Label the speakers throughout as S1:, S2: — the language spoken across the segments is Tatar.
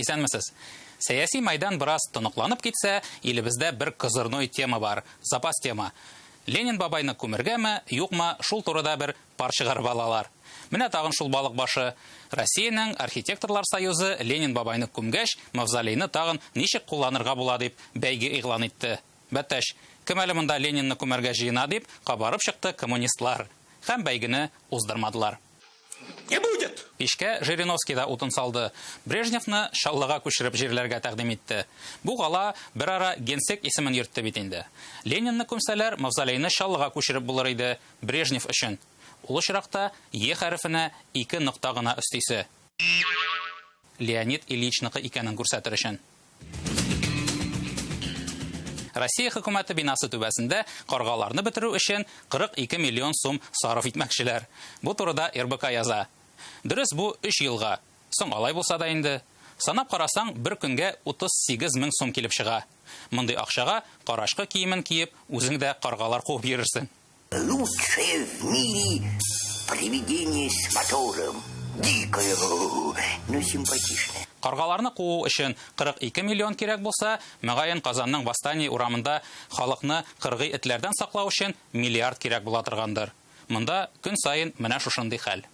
S1: Исәнмесез. Сәяси майдан бераз тоныкланып китсә, илебездә бер козырной тема бар, запас тема. Ленин бабайны күмергәме, юкмы, шул турыда бер пар чыгарып алалар. Менә тагын шул балык башы. Россиянең Архитекторлар союзы Ленин бабайны күмгәч, мавзолейны тагын ничек кулланырга була дип бәйге игълан итте. Бәтәч, кем әле монда Ленинны күмәргә җыена дип, кабарып чыкты коммунистлар. Һәм бәйгене уздырмадылар.
S2: Не будет!
S1: Мичкә Жириновский да утын салды. Брежневны Чаллыга күчереп җирләргә тәкъдим итте. Бу кала берара генсек исемен йөртте бит инде. Ленинны күмсәләр, мавзолейны Чаллыга күчереп булыр иде, Брежнев өчен. Ул очракта Е хәрефенә ике нокта гына өстисе. Леонид Ильичныкы икәнен күрсәтер өчен. Россия хөкүмәте бинасы түбәсендә каргаларны бетерү өчен 42 миллион сум сарыф итмәкчеләр. Бу турыда РБК яза. Дөрес, бу өч елга. Соң алай булса да инде. Санап карасаң, бер көнгә 38 мең сум килеп чыга. Мондый акчага карачкы киемен киеп, үзең дә каргалар куып йөрерсең.
S2: Лучшее в мире привидение с мотором. Дикое, но симпатичное.
S1: Каргаларны куу өчен 42 миллион кирәк булса, мөгаен Казанның Восстание урамында халыкны кыргый этләрдән саклау өчен миллиард кирәк була торгандыр. Монда көн саен менә шушындый хәл.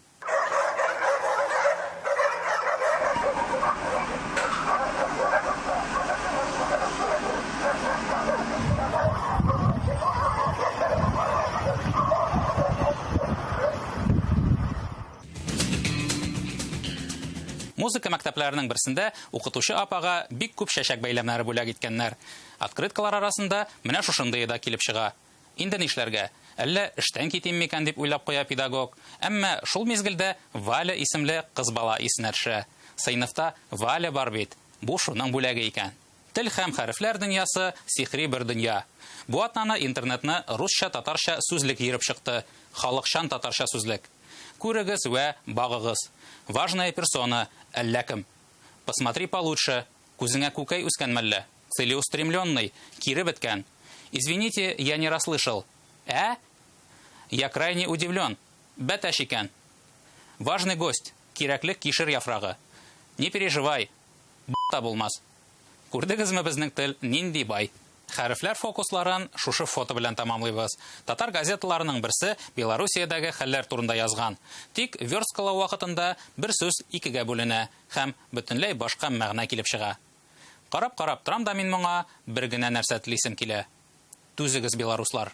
S1: Музыка мәктәпләренең берсендә укытучы апага бик күп чәчәк бәйләмнәре бүләк иткәннәр. Открыткалар арасында менә шушындые да килеп чыга. Инде нишләргә? Әллә эштән китим микән дип уйлап куя педагог. Әмма шул мизгелдә Валя исемле кыз бала исенә төшә. Сыйныфта Валя бар бит, бу шуның бүләге икән. Тел һәм хәрефләр дөньясы, сихри бер дөнья. Бу атнаны интернетны русча-татарча сүзлек ерып чыкты. Халыкчан татарча сүзлек. Күрегез вә багыгыз. Важная персона, әллә кем. Посмотри получше, күзеңә күкәй үскән мәллә? Целеустремленный, кире беткән. Извините, я не расслышал. Ә? Я крайне удивлен. Бәтәч икән. Важный гость, кирәкле кишер яфрагы. Не переживай, та булмас. Күрдегезме безнең тел нинди бай? Хәрефләр фокусларын шушы фото белән тәмамлыйбыз. Татар газеталарының берсе Белоруссиядәге хәлләр турында язган. Тик версткалау вакытында бер сүз икегә бүленә һәм бөтенләй башка мәгънә килеп чыга. Карап-карап торам да мин моңа, бер генә нәрсә телисем килә. Түзегез, белоруслар!